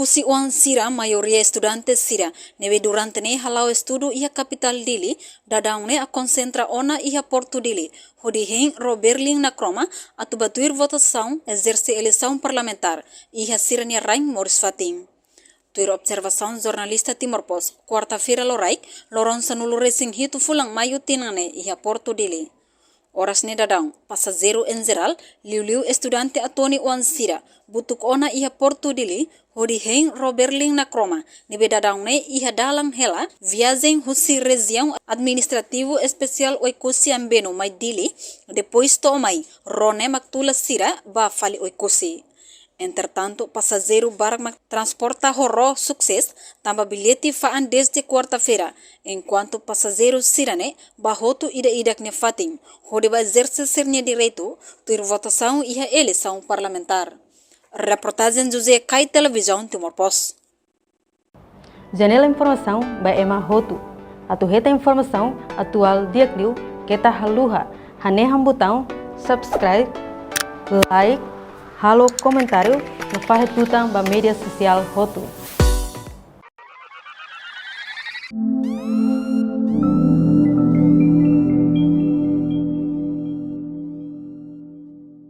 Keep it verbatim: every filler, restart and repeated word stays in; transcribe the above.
Husi oan sira, maioria estudante sira ne'ebé durante ne'e hala'o estudu iha kapitál Dili, daudaun ne'e akonsentra ona iha Portu Dili, hodi hein Roberlin Nakroma atu ba tuir votasaun ezerse eleisaun parlamentár iha sira-nia rain moris fatin. Tuir observasaun jornalista Timor Post, kuarta-feira loraik, loron sanulu-resin-hitu fulan Maiu tinan ne'e iha Portu Dili. Oras ne'e daudaun, pasajeiru en jerál, liuliu estudante Atoni oan sira, butuk ona iha Portu Dili, hodi hein Roberlin Nakroma, ne'ebé daudaun ne'e iha dalan hela viajen husi Rejiaun Administrativu Espesiál Oekusi Ambeno mai Dili, depois to'o mai, rona mak tula sira ba fali Oekusi. Entretantu, pasajeiru barak mak transporta ho ró sukses, tanba billete fa'an dezde kuarta-feira, enkuantu pasajeiru sira-ne'e ba hotu ida-idak nia fatin, hodi ba ezerse sira-nia direitu tuir votasaun iha eleisaun parlamentár. Reportajen José Kai, Televizaun Timor Post. Janela informasaun ba ema hotu. Atu hetan informasaun atuál di'ak liu, keta haluha hanehan butaun subscribe, like, halo komentáriu no fahe tutan ba média sosiál hotu.